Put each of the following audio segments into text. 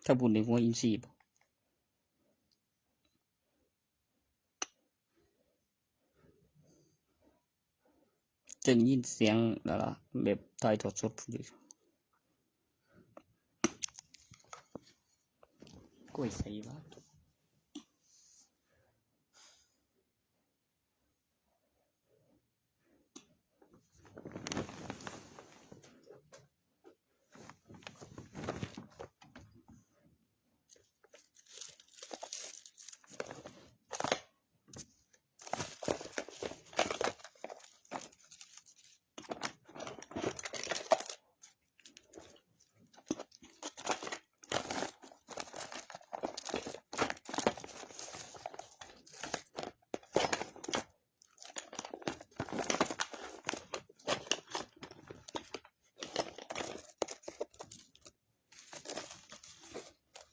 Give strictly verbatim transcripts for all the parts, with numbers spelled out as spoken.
ถ้าพูดถึงหัวอินทรีย์บ่ จะได้ยินเสียงแล้วล่ะ แบบถ่ายทอดสดพู้นเด้ กล้วยใส่วะ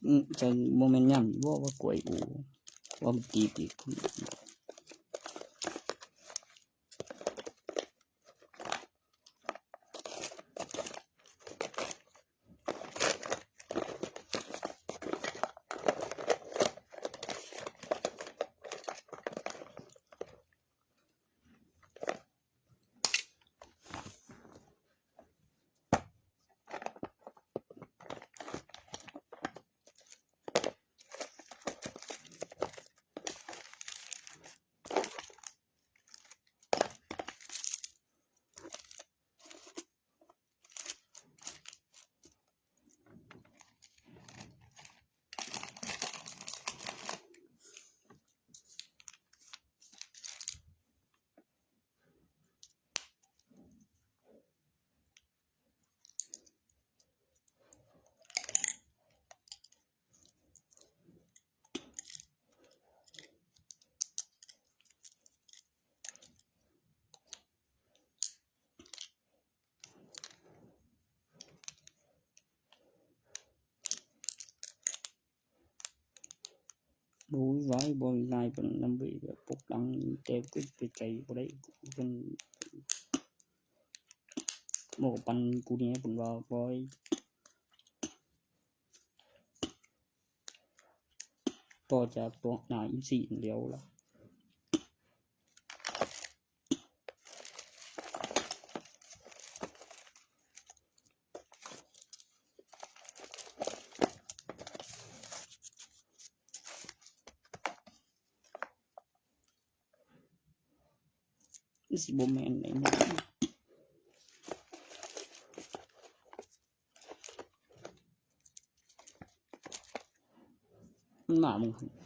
อืม จะบ่แม่นย่ำบ่ว่ากล้วยอู ว่ามันตีติด โอ้ย ว้าย บ่ง่ายปานนั้นเว้ย แบบปกหลังแตก ไปไกลบ่ได้ เพิ่นบอกปันกูเนี่ย เพิ่นว่า บอย ต่อจากตัวหน้าอินทรีย์แล้วล่ะ มันสิบ่แม่นได้หยัง มันมามึงหั่น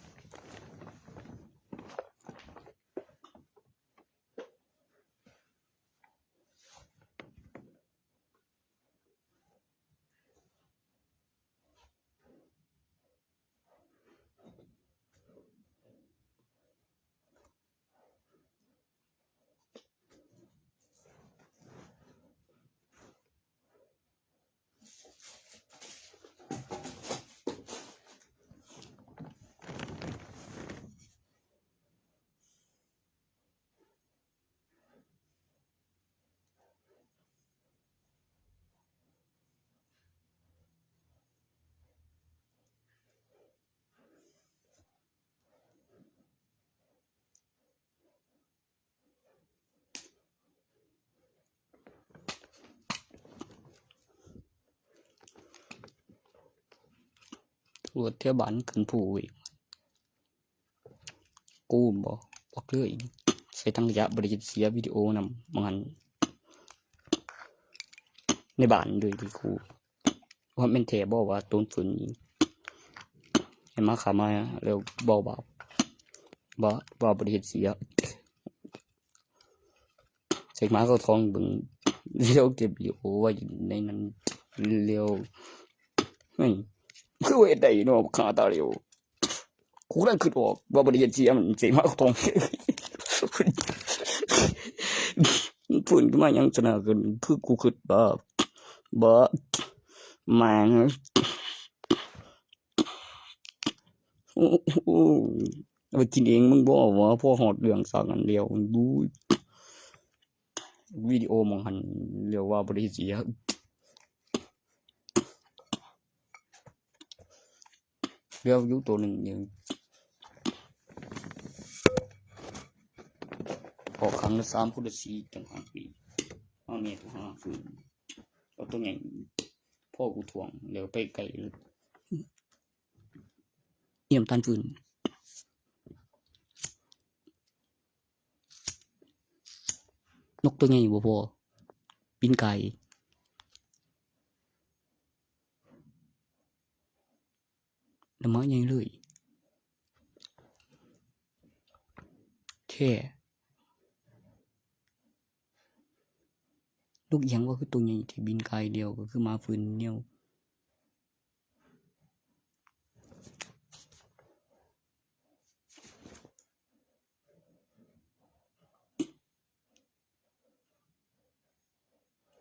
รวดเที่ยวบ้านขึ้นภูอีก กูบ่ บอกเลย ใส่ถังขยะ บ่ได้เสียวิดีโอนำ มัน ในบ้านเลยที่กู ว่าแม่นแท้บ่ว่าต้นฟืนนี่ ให้มาขามาแล้วบ่บาป บ่ บ่บ่ได้เฮ็ดเสีย ใส่หมาเขาท้องเบิ่ง เลี้ยวเก็บวิดีโอไว้ในนั้น เลี้ยว แม่ง คือเฮ็ดได้เนาะ ข้าตาเดียว กูกำลังคิดออกว่าบ่ได้เฮ็ดเสียมัน ใส่หมาเขาท้อง มันฟื้นขึ้นมาหยังชนะขึ้น คือกูคิดว่า บ่ แม่ง โอ้โห เอาไปกินเอง มึงบ่เอาวะ พอฮอดเรื่องสร้างอันเดียว ดูวิดีโอหม่องหั่น เรียกว่าบ่ได้เสีย เหลืออยู่ตัวหนึ่งอยู่ ออกครั้งละสาม คนละสี่ต่างหากอีก เอาเมียกูหาฟืน เอาตัวใหญ่ พ่อกูถ่วง เดี๋ยวไปไกลเลย เยี่ยมต้านฟืน นกตัวใหญ่บ่พอ บินไกล แล้วมาใหญ่เลย แท้ นกอีหยังว่าคือตัวใหญ่ที่บินไกลเดียว ก็คือหมาฟืนเดียว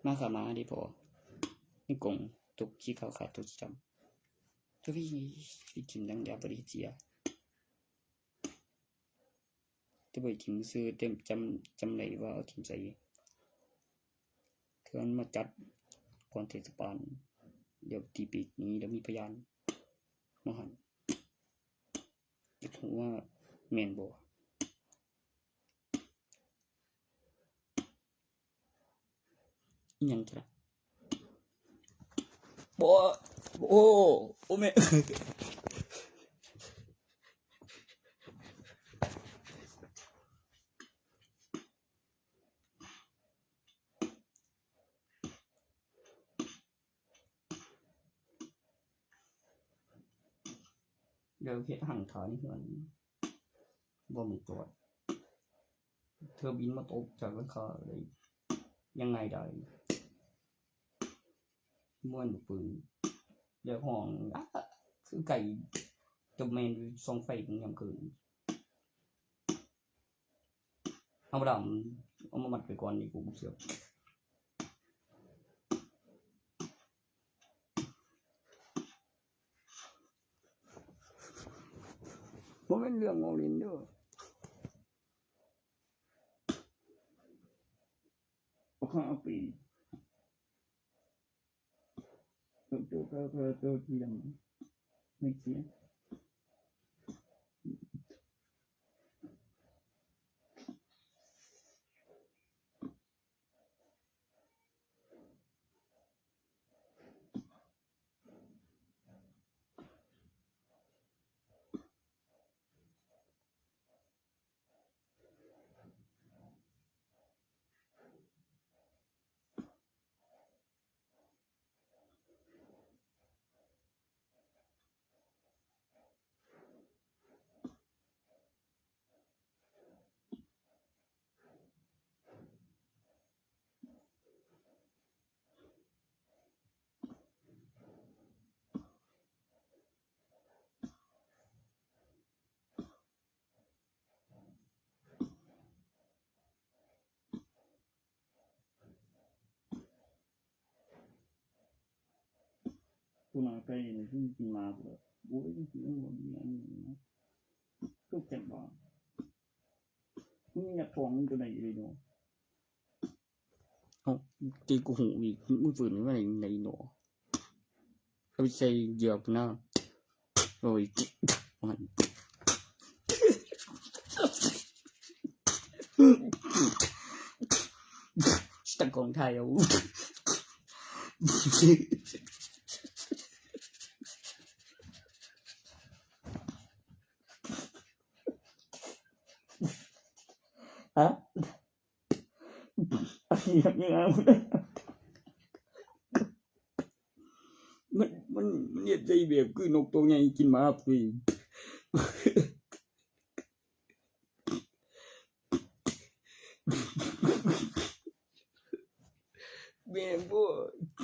มาค่ะ มาดิพอ นี่กง ตกขี้เขาขาดตัวจำ ตัวพี่ พี่กินดังยาปริเจีย แต่บ่ได้กินซื่อ เต็มจำ จำได้ว่าเอากินใส่ คือมันมาจัดก่อนเทศบาล เดี๋ยวตีปีกนี้ เดี๋ยวมีพยานมาหัน อยากรู้ว่าแม่นบ่ อิหยังจ้ะ บ่ โอ้ โอ้แม่ เดี๋ยวเฮ็ดหังถอนก่อน บ่มีตัว เธอบินมาตกจากหลังคาเลย ยังไงได้ ม่วนปืน เดี๋ยวห้อง อ้า คือไก่จมแมนอยู่ส่องไฟถึงยามคืน เอามาดำ เอามามัดไปก่อนดีกว่า กูเสียว บ่แม่นเรื่องเว้าเล่นเด้อ เอาข้างเอาปีน ตัว ตัว ตัว ตัว ตัวที่ดำ ไม่เสีย ตัวนาไก่นี่คือกินมาเลย โอ้ย มันกินทั้งหมดนี่ อันนี้นะ ทุกแก่นบ้าน มึงอยากทองมึงตัวไหนอยู่เนาะ เอ้า ตีกูหูอีก มึงฝืนมันอะไรในหนอ เอาไปใส่เหยือกนะ โอ้ย มัน ตะกองไทยเอา ฮะ อันนี้ยังไงวะเนี่ย มัน มัน มันเฮ็ดใจแบบคือนกตัวใหญ่กินหมาฟรี แม่งบ่ เ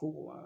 กูว่า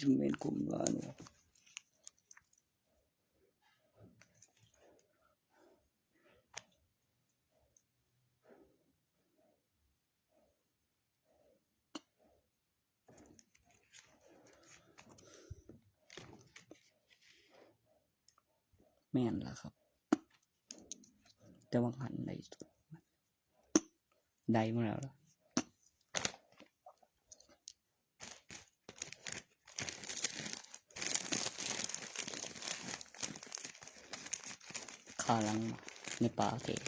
สิแม่นกลุ่มว่าเนี่ย แม่นล่ะครับ แต่ว่าหันได้ ได้มาแล้วล่ะ ขาหลังในป่าเกะ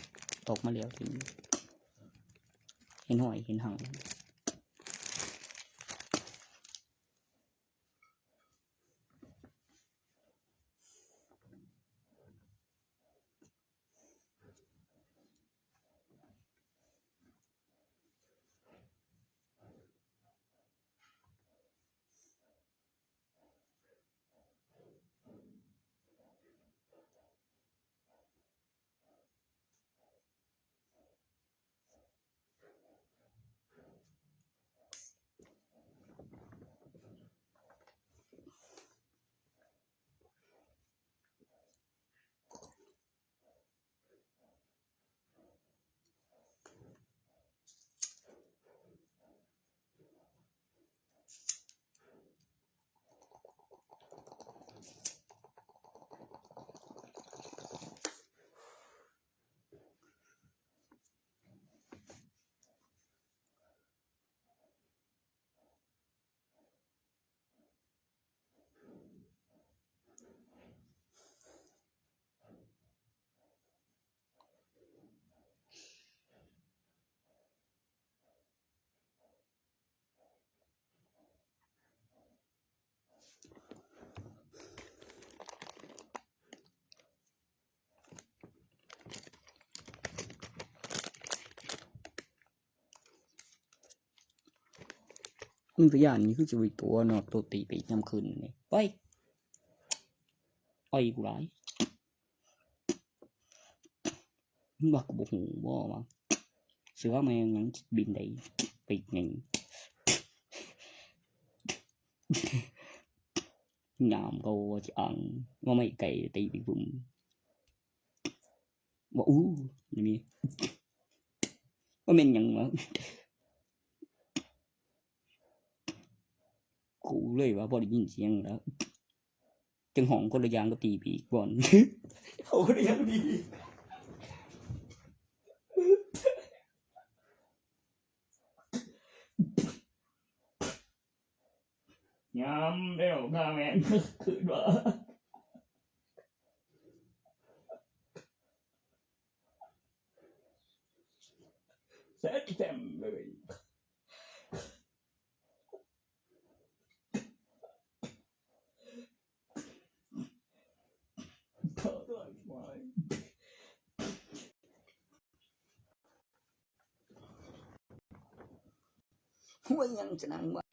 ตกมาแล้วทีนี้ เห็นห้อย เห็นหัง มึงก็ย่านนี่คือสิไปตัวเนาะ ตัวตีไปยามคืนนี่ ไป อ้อยกูหลาย มึงว่ากูบ่ฮู้บ่ว่า เสือแม่งยังบินได้ ปีกหนึ่ง ยามเขาว่าสิอ่าง ว่าไม่ไกลตีปีกบุ้ม ว่าอู้ อย่างนี้ ว่าแม่นหยังวะ กูเลยว่าบ่ได้ยินเสียงแล้ว จึงห้องคนละอย่างกับตีปีกก่อน ห้องคนละอย่างดี ยามแล้วข้าแม่นคืนว่าแซ่บแซ่บเลย ห้วยยังจะนั่งว่า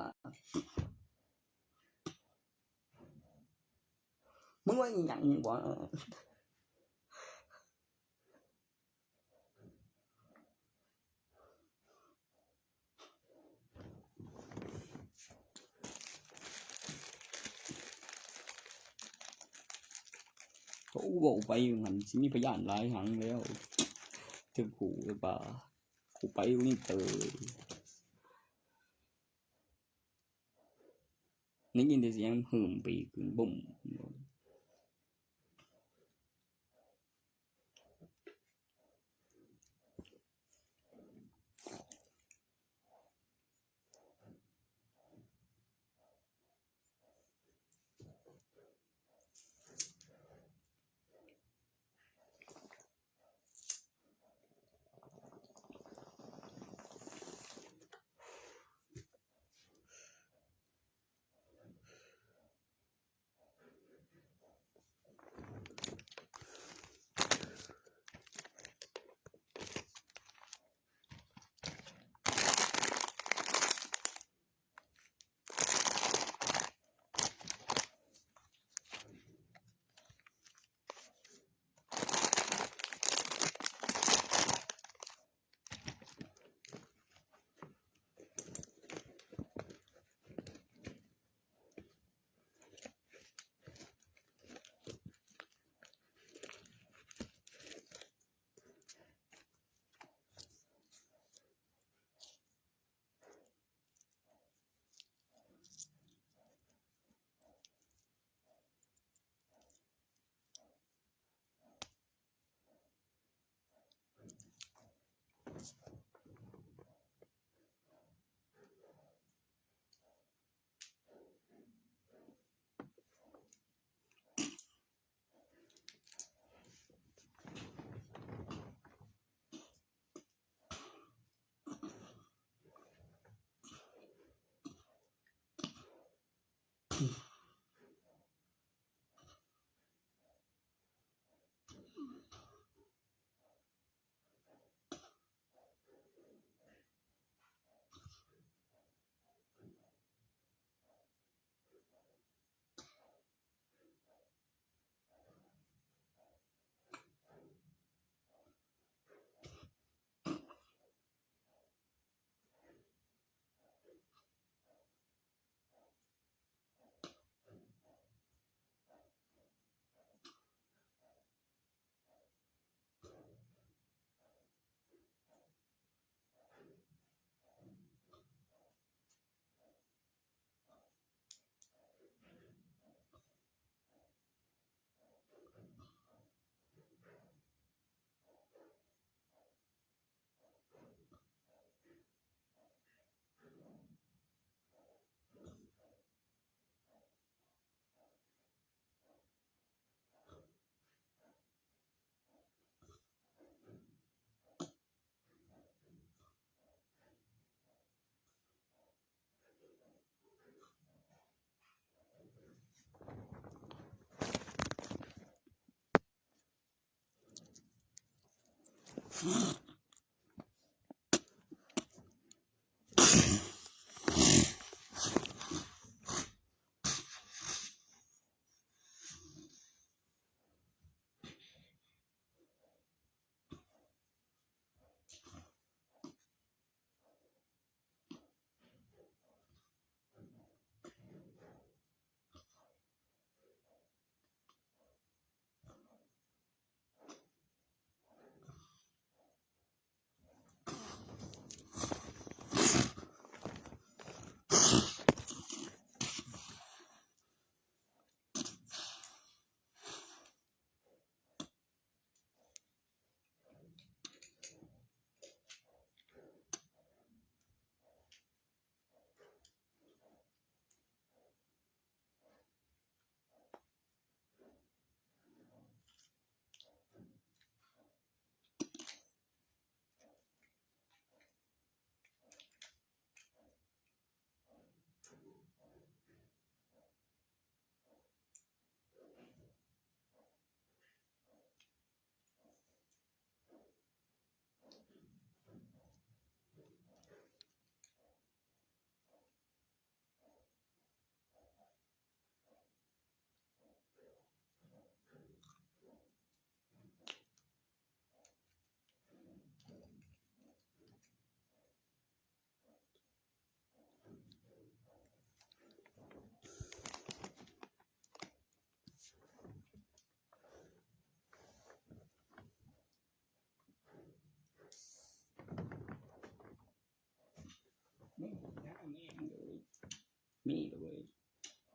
มึงว่าอีหยังวะ เขาบอกไปอยู่หันสิมีพยานหลายหังแล้ว ถึงกูหรือเปล่า กูไปอยู่นี่เตย ได้ยินแต่เสียงหืมปีกขึ้นบุ้ม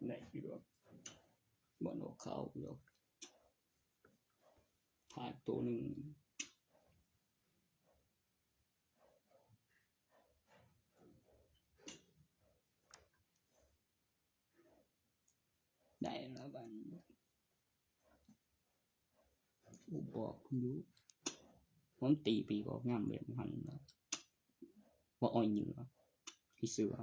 ได้อยู่ดอก บ่อนออกข่าวอยู่ดอก พลาดตัวหนึ่ง ได้แล้วบัดนี้ กูบอกอยู่ ผมตีปีกออกงามแบบมันนะ ว่าอ้อยเหยื่อ ไอ้เสือ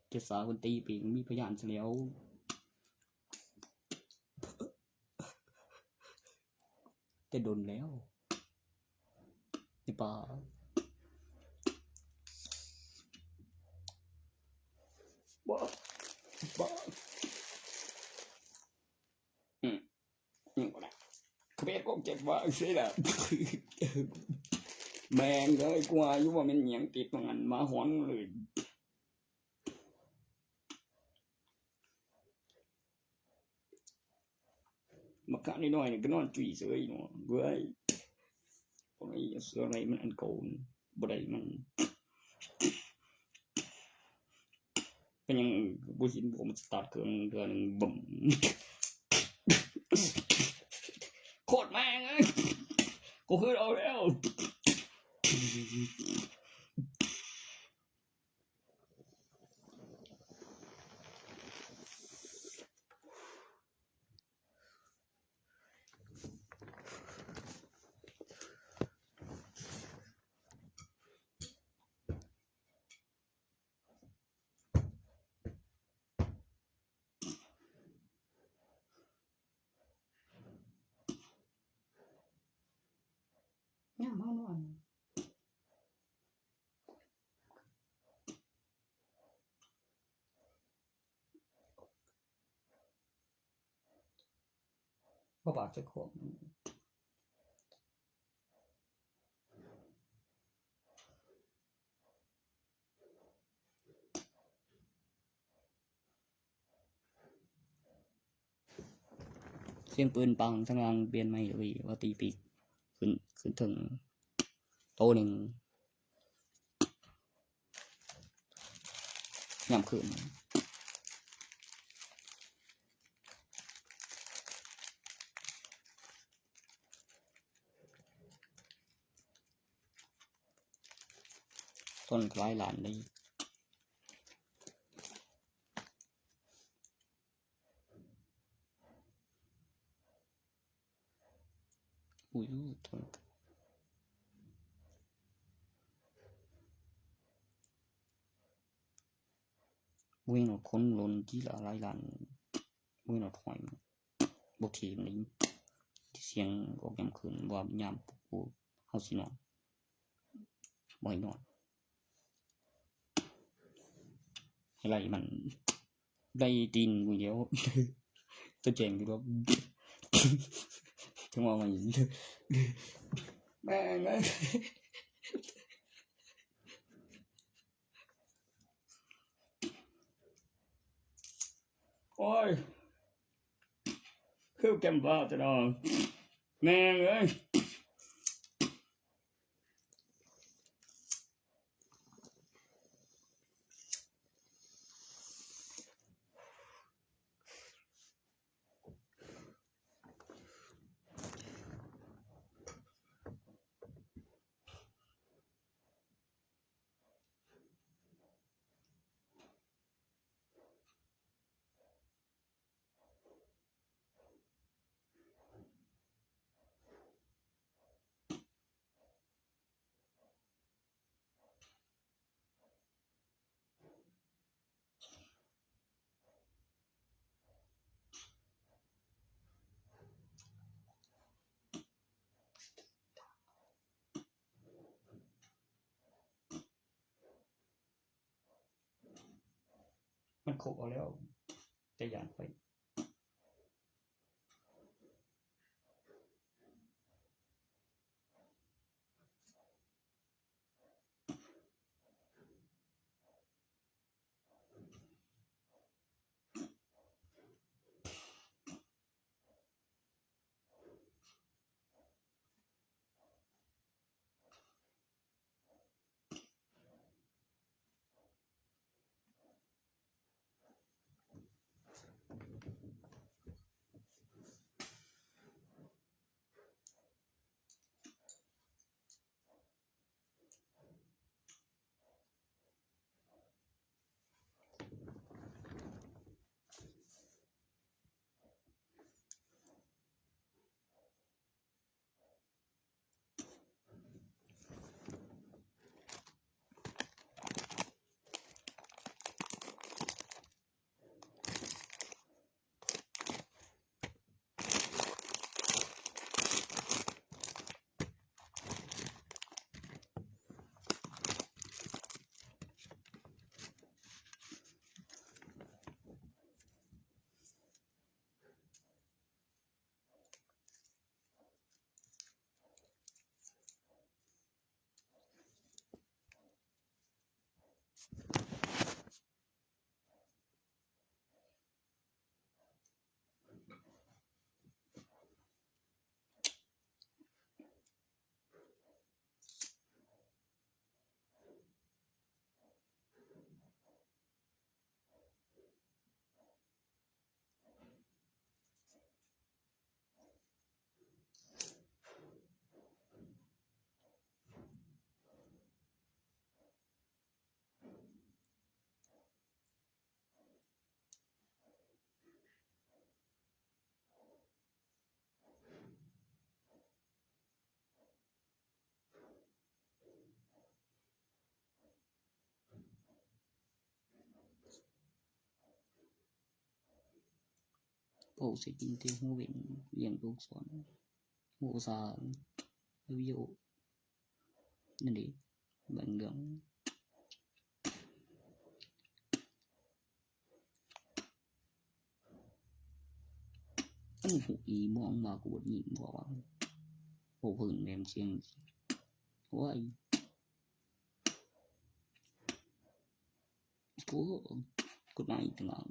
เกษาคนตีปีกมีพยานซะแล้ว จะโดนแล้ว ในป่า บ้า บ้า อืม นี่ก็นะ เขมรก็เก็บไว้สิล่ะ แม่งเอ้ย กูว่าอยู่ว่ามันหยังติดมันมาหอนเลย บักกะน้อยๆนี่ก็นอนจุ้ยเสยเนาะ เว้ย พวกนี้เสืออะไรมันอันโกน บ่ได้มัน เป็นหยัง บ่เห็นผมสตาร์ทเครื่องเทื่อหนึ่ง บึ้ม โคตรแม่งเอ้ย กูคือเอาแล้ว ยามเฮานอน บ่บาดจักขวบ เสียงปืนปังทางหลังเปลี่ยนใหม่เลย ว่าตีปีก ขึ้น ขึ้นเทิง โตหนึ่ง ยามคืน ต้นหลายล้านเลย อุ้ย ต้น วิ่งเอาคนหล่นทีละหลายล้าน วิ่งเอาถอยมา บ่ถีบนี่ เสียงออกยามคืน ว่ายามปลุกเฮาสินอน บ่ให้นอน ให้ไล่มัน ไล่ตีนกูเดียว ตัวแจงอยู่ดอก จังหวะมัน แม่งเอ้ย โอ้ย คือแกมบ้าจะนอน แม่งเอ้ย มันครบเอาแล้ว แต่ย่านไป โอ้สิกินเตียวหัวเว่นเลี้ยงลูกสอนหัวสาวิโอนั่นเองบางเรื่องอันหูอีมองมากูบดยินเพราะว่าโอ้เพิ่งแนมเสียงว่า Good night, Lang.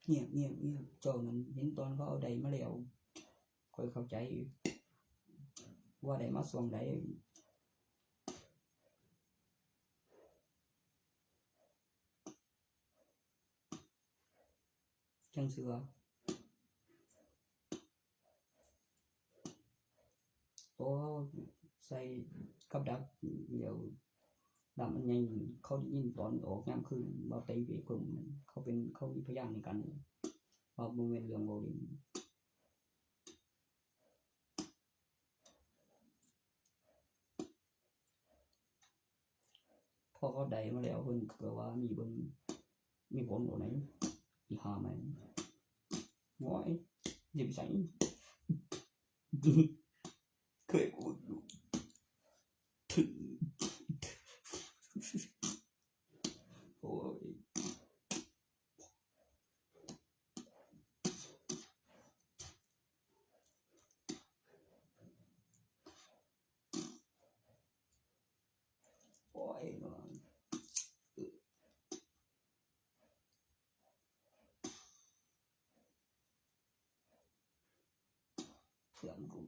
เงียบเงียบเงียบเจ้านั้นเห็นตอนเขาเอาไดมาแล้วค่อยเข้าใจว่าไดมาส่วงใดจังเสือ โอ้ใส่กับดักเดี๋ยวดักมันใหญ่เขาได้ยินตอนออกยามคืนว่าไปเวกเพิ่มเขาเป็นเขามีพยานในการว่าบ่แม่นเรื่องเว้าเล่นพอเขาได้มาแล้วเพิ่นก็ว่ามีเบิ่งมีผลบ่ไหนอีหาแม่งโอ้ยอย่าไปใส่ เคยกูอยู่ถึงโอ้ยโอ้ยเพื่อนกู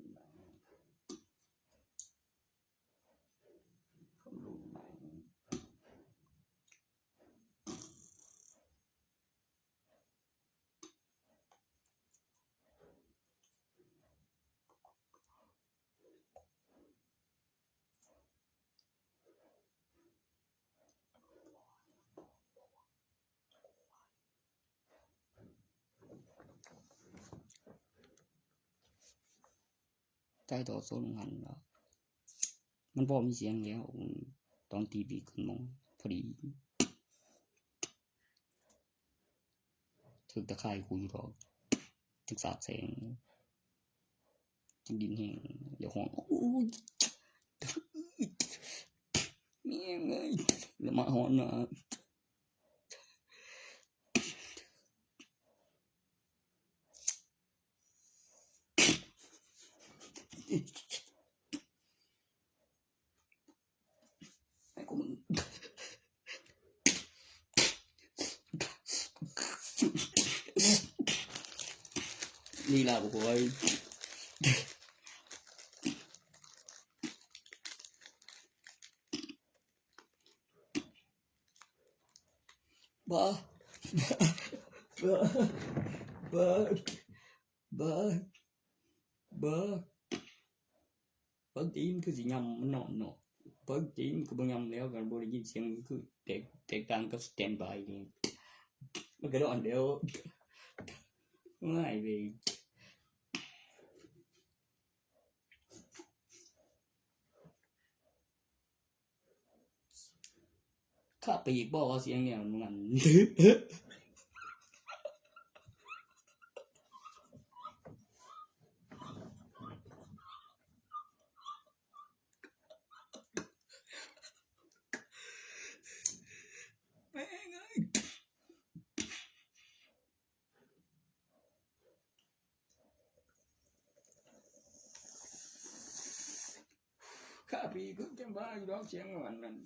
ใกล้ต่อโซนงานแล้ว มันพอมีเสียงแล้ว ตอนตีปีขึ้นมองพอดี ถึกตะข่ายกูอยู่ดอกถึกสาดแสงถึกดินแห้งอย่าห่วงโอ้ยแม่งเอ้ยแล้วมาหอนนะ นี่ล่ะบ่ค่อยบ่บ่บ่บ่บ่ ปกติมันคือสิยำมันนอนเนาะ เปิดจริงก็บ่ยอมแล้วกัน บ่ได้ยินเสียง คือแตก แตกต่างกับสแตนบายนี่ มันก็นอนแล้ว ง่ายไป ข้าปีกบอกว่าเสียงเนี่ยมัน แม่งเอ้ย ข้าปีกก็จะบ้าอยู่ดอกเสียงมันนั่น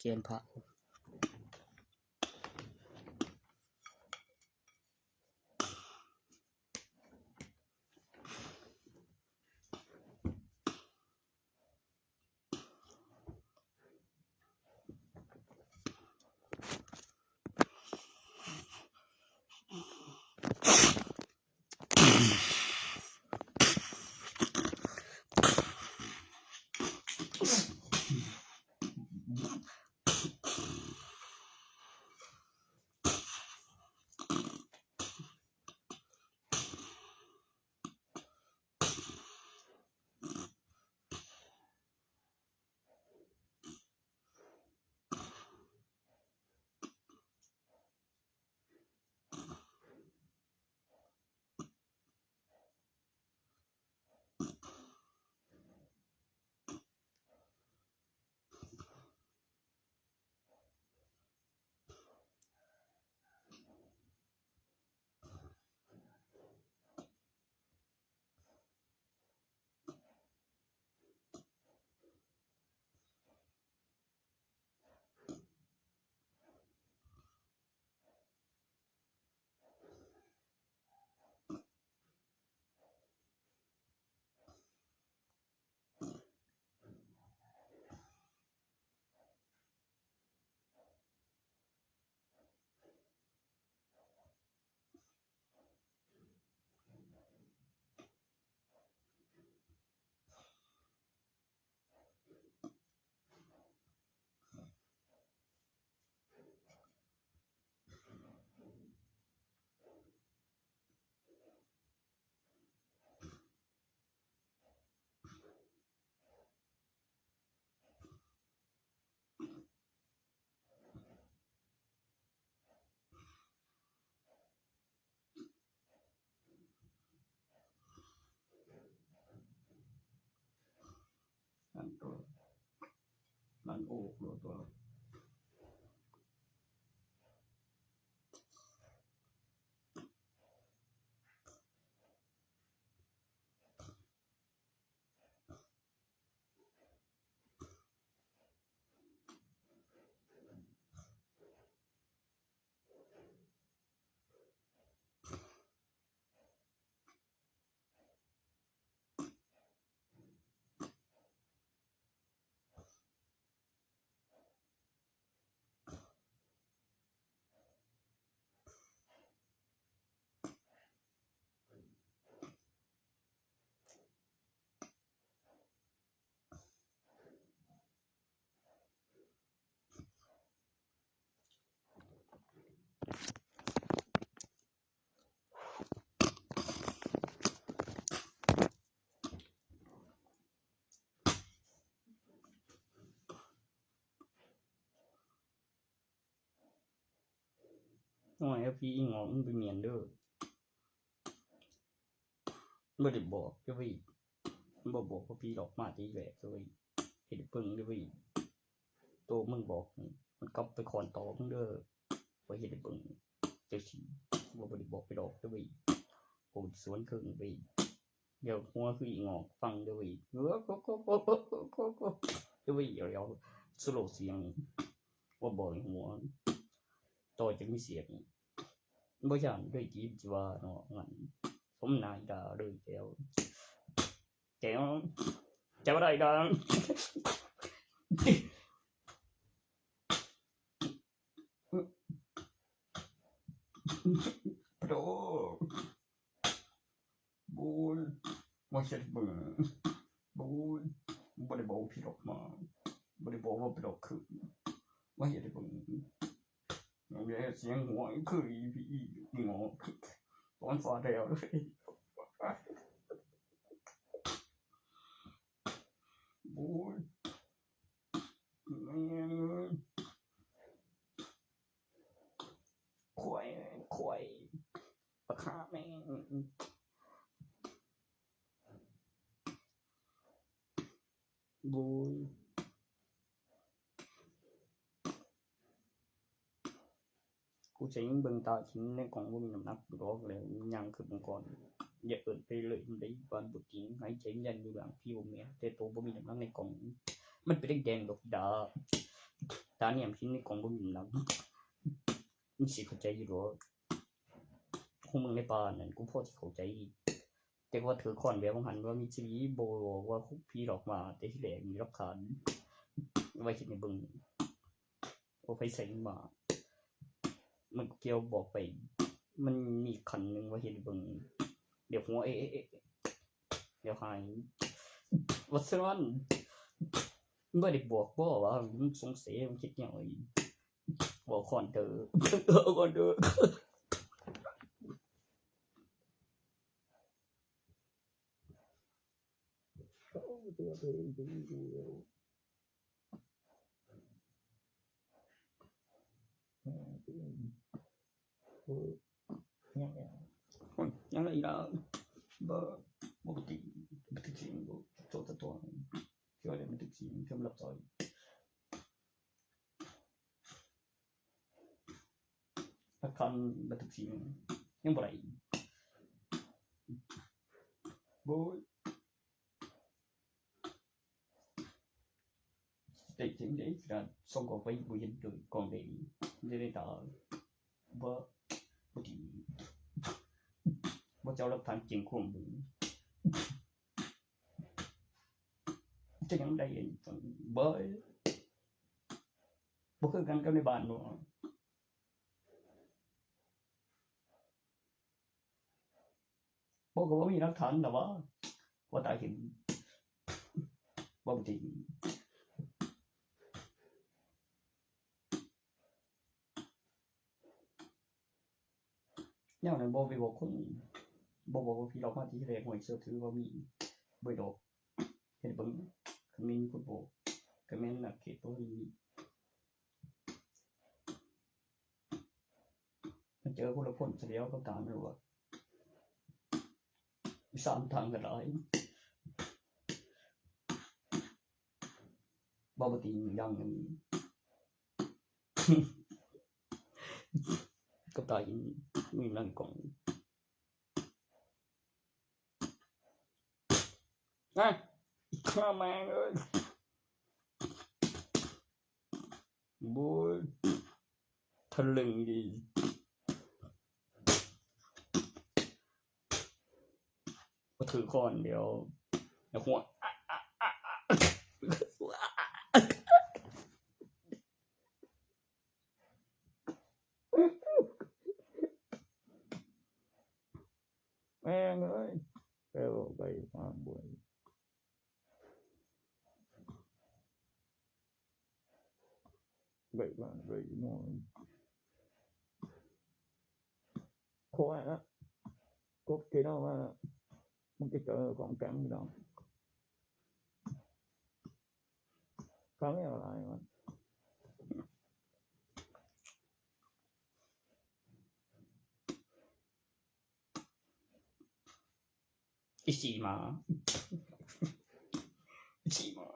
เกณฑ์พระ นั่นตัว นั่นโอ้ตัว ตัว เ น้อยเอาพี่อีหงอกมึงไปเมียนเด้อ บ่ได้บอกเด้อเว้ย มันบ่บอกว่าพี่หลอกมาทีแรกเด้อเว้ย เฮ็ดให้เบิ่งเด้อเว้ย โตมึงบอกนี่ มันกลับไปขอนต่อมึงเด้อ ว่าเฮ็ดให้เบิ่งจังซี่ ว่าบ่ได้บอกไปดอกเด้อเว้ย กูสวนคืนเว้ย เดี๋ยวหัวคืออีหงอกฟังเด้อเว้ย เออ ก็ ก็ ก็ ก็ ก็ ก็ เด้อเว้ย เดี๋ยว เดี๋ยว slow เสียง ว่าบอกให้หัว ต่อจะมีเสียง บ่ย่านด้วยจีบจีว่าเนาะ งั้น สมนายด่าเลยแก้ว แก้ว แก้วได้ด่า โด บูน ว่าเฮ็ดเบิ่ง บูน บ่ได้บอกว่าพี่ดอกมา บ่ได้บอกว่าพี่ดอกคือ ว่าเฮ็ดให้เบิ่ง เสียงหัวคืออีพีอีหงอก ตอนฟ้าแดงเลย บูน แม่งเอ้ย ควาย ควาย ปะคาแม่ง บูย กูจะยังเบิ่งตาชิ้นในกล่องบ่มีน้ำหนักดอกเลย ยังคือมังกร อย่าเอิ้นไปเลย มันได้บ้านบ่จริง หายใจยันอยู่หลังพี่บ่แม่น แต่โตบ่มีน้ำหนักในกล่อง มันเป็นแดงๆดอกดา ตาเนี่ยชิ้นในกล่องบ่มีน้ำหนัก มึงสิเข้าใจอยู่ดอก พวกมึงในป่านั่น กูพอสิเข้าใจ แต่ว่าถือค้อนแบบว่าหันว่ามีชีวิตบ่บอกว่าคุกผีหลอกมา แต่ที่แรกมีหลักฐาน ไว้คิดในเบิ่ง โอ้ ไผใส่มา มันเกี่ยวบอกไป มันมีคันหนึ่งว่าเห็นเบิ่ง เดี๋ยวหัว เอ๊ะ เอ๊ะ เอ๊ะ เดี๋ยวหาย ว่าซั่น บ่ได้บอกบ่ว่ามันสงสัยมันคิดหยังอีก บอกก่อนเด้อ บอกก่อนเด้อ โอ้ ตัวเธอจริงๆ โอ้ย ยังไง โอ้ย ยังไงอีกแล้ว บ่ ปกติ ปกติจริง บ่ ตัวต่อตัว เที่ยวเดียวมันติดจริง เที่ยวรับสอย อาคารบันทึกเสียงยังบ่ได้ โอ้ย ได้เสียงเด้ กระดาษส่งออกไปบ่เห็นโดยกล่องเด้ จะได้ตาบ่ บ่ดี บ่เจ้าหลักฐานจริงความเบิ่ง จะยังได้บ่ บ่คือกันกับในบ้านบ่ บ่ก็บ่มีหลักฐานล่ะว่า ว่าตาเห็น บ่จริง แนวนั้นบ่ไปบอกคน บ่บอกว่าผีหลอกมาที่แรก ห้วยเชื่อถือว่ามี บ่ดอก เฮ็ดเบิ่ง คอมเมนต์พุทธบอก คอมเมนต์นักเขตบ่มี มันเจอคนละคนซะแล้ว เขาตามตำรวจ สามทางก็ได้ บ่บ่ตีอย่างหนึ่ง ก็ตายมีนั่งกล่อง นะ ข้าแม่งเอ้ย โอ้ย ทะลึ่งดี มาถือค้อนเดี๋ยว เดี๋ยวหัว แม่งเอ้ย ไปบอกไปมาบ่อย ไปมาไปมอง โค้งอะ กบเทนอลมา มันจะเจอของแก๊งพี่น้อง ฟังไม่เอาอะไรวะ ขี่ม้า ขี่ม้า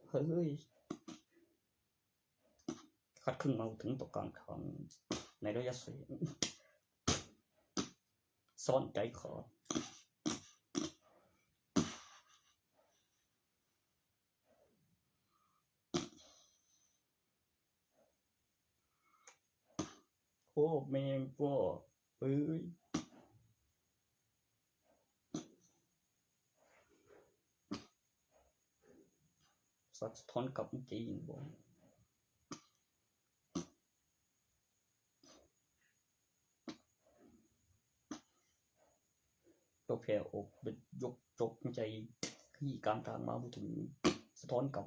เฮ้ย ขัดครึ่งมาถึงตัวกลางทางในระยะสี่ ซ่อนใจขอ โอ้แมงก็เอ้ย สัตว์สะท้อนกลับเมื่อกี้ยิงบอล ตัวแผ่ออกเป็นยกจกใจขี้กลางทางมาบ่ถึง สะท้อนกลับ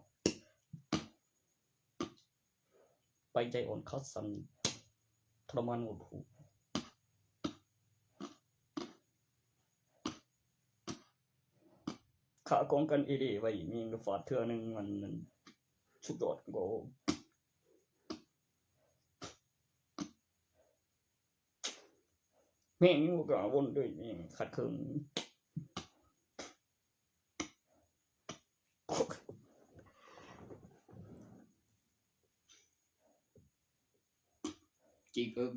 ไปใจอ่อนคัดสันทรมานหดหู่ขากองกันเอเดไว้มีกระฟาดเทื่อหนึ่งมันมันสุดยอดก็ แม่งนี่มันก็วนด้วยนี่ขัดเคืองจิกเอิม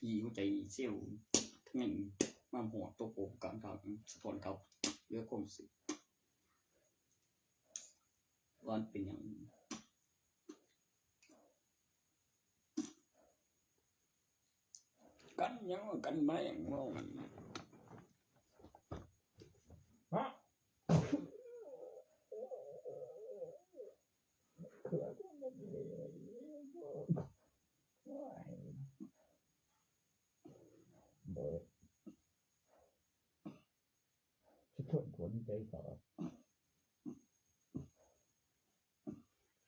อีหัวใจเซลล์ทั้งนั้นมาหัวตัวโกงกลางทางสะท้อนเขาเรื่องความสิวันเป็นอย่าง กันยังว่ากันมาอย่างมองฮะเขินมันเลยโอ้ยเบิดสะท้อนขวัญใจขาด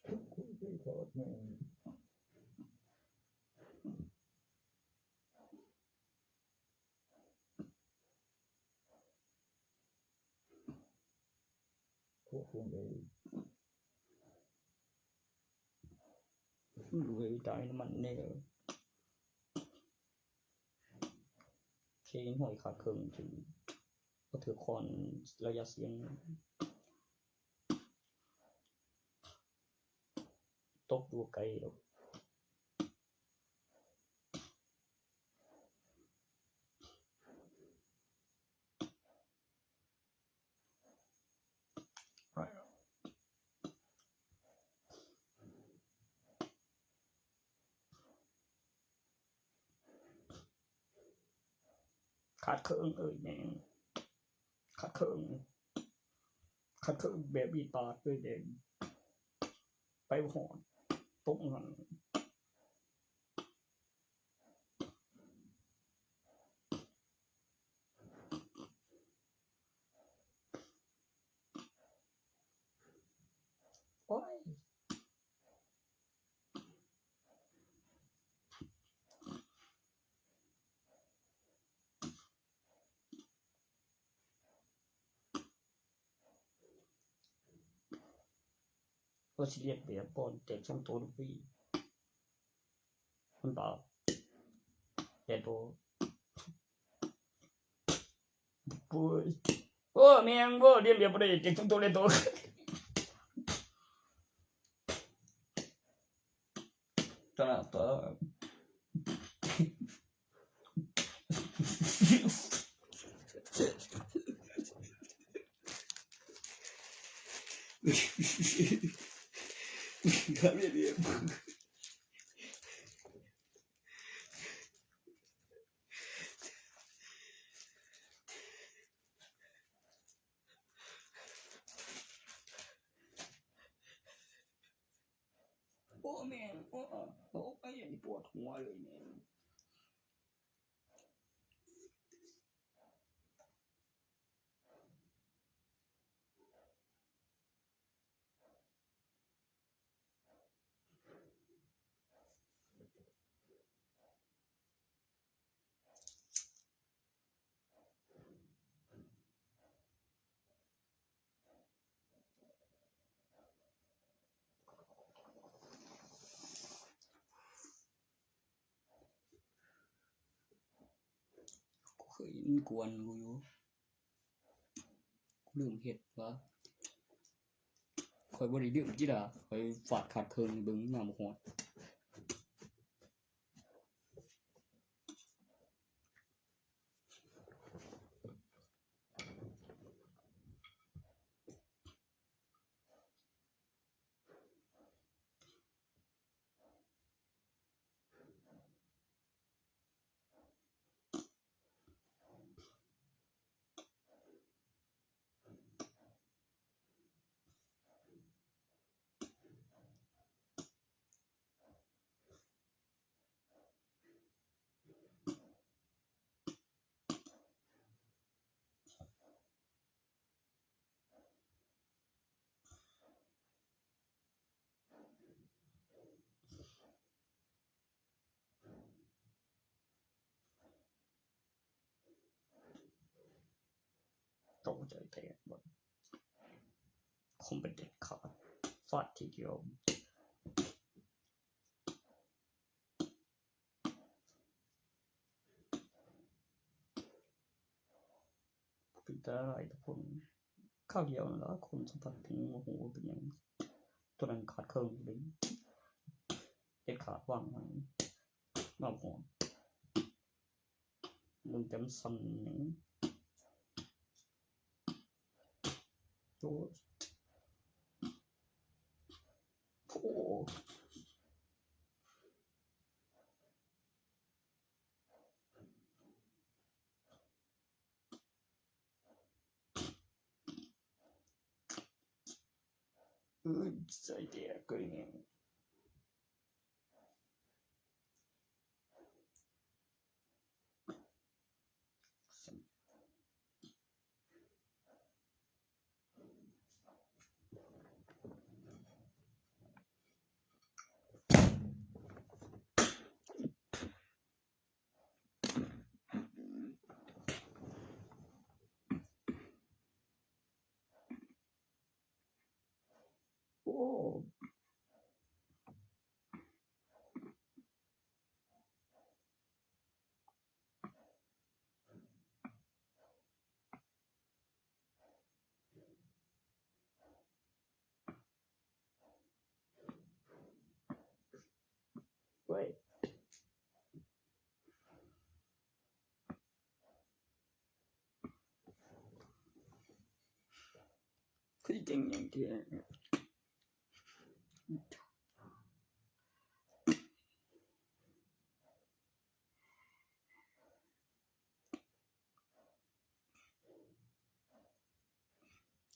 พวกคุณเลยรวยตายน้ำมันเนี่ยเคนหอยขาเคิงถึงก็ถือคอนระยะเสียง ตกอยู่ไกลดอกขาดเครื่องเอ้ยแม่งขาดเครื่อง คันคือแบบมีปาดด้วยแดงไปหอดตกหันโอ้ย สิเรียกแบบป้อนแตกสองตัวลูกพี่ มันเปล่า แปดตัว ปุ้ย โอ้แม่ง โอ้เรียนแบบบ่ได้ เก่งทุกตัวเลยตัว ตลาดตัว ครับเรียนแบบ โอ้แม่ง โอ้ โอ้ ไอ้เหี้ยนี่ปวดหัวเลยแม่ง กูเคยมันกวนกูอยู่ กูลืมเฮ็ดวะ ข่อยบ่ได้ลืมจิดา ข่อยฟาดขาดเครื่องเบิ่งหน้าบ่ฮอด ตกใจแตกหมด คงเป็นเด็กขาด ฟาดทีเดียว เป็นตาอะไรทุกคน ข้าวเดียวนั่นละคนสัมผัสถึงโอ้โหเป็นอย่าง ตัวนั้นขาดเครื่องเลย เด็ดขาดวางไว้ มาก่อน มึงจำสั่นหยัง โอ้ย โอ้ เอ้ย ใส่แดกเลยเนี่ย โอ้ เว้ย คือจังหยังที่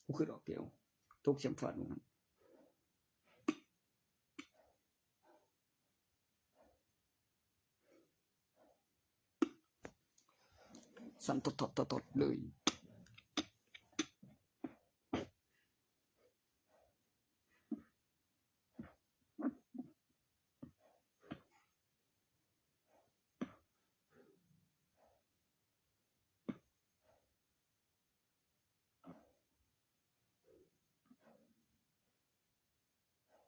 กูคือดอกเดียว ตกเสียงฟาดลง สั่นตดๆๆๆเลย โอ้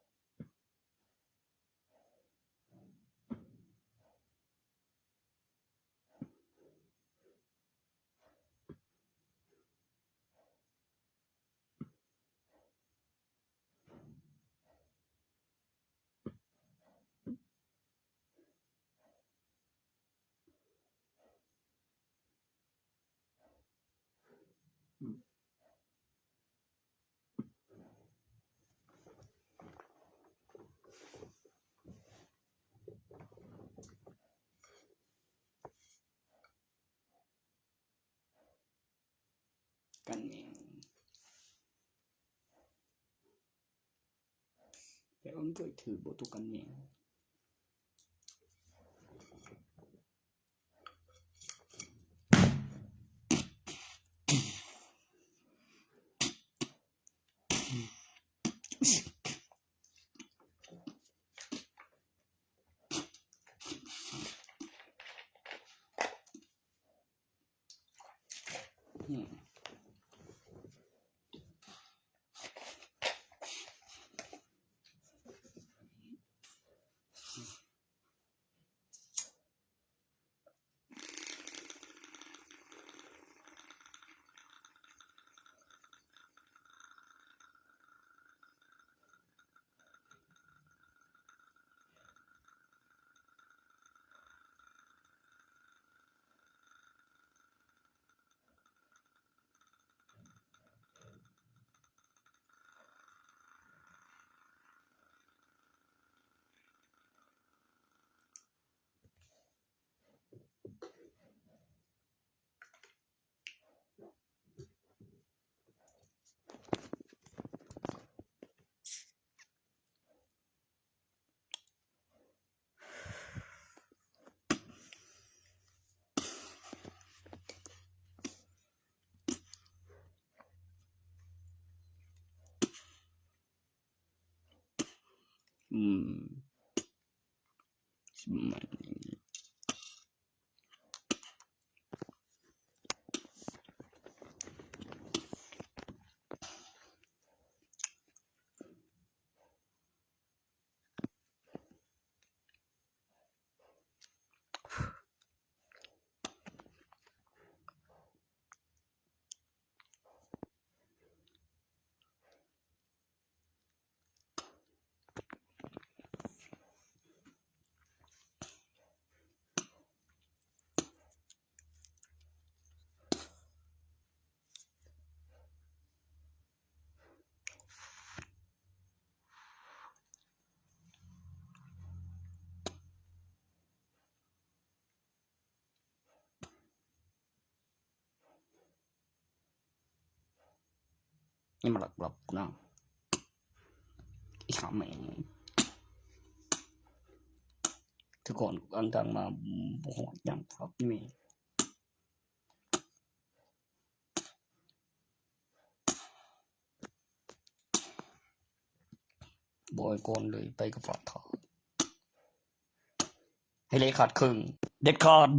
Con gửi thử bộ tô cắn nhé. Hmm. Ini malah gelap, nah. Ih, sama ini. Itu kon antang mah buah yang gelap ini. บ่ให้ก่อนเลย ไปกับฝ่าเท้า ให้เละขาดครึ่ง เด็ดขาด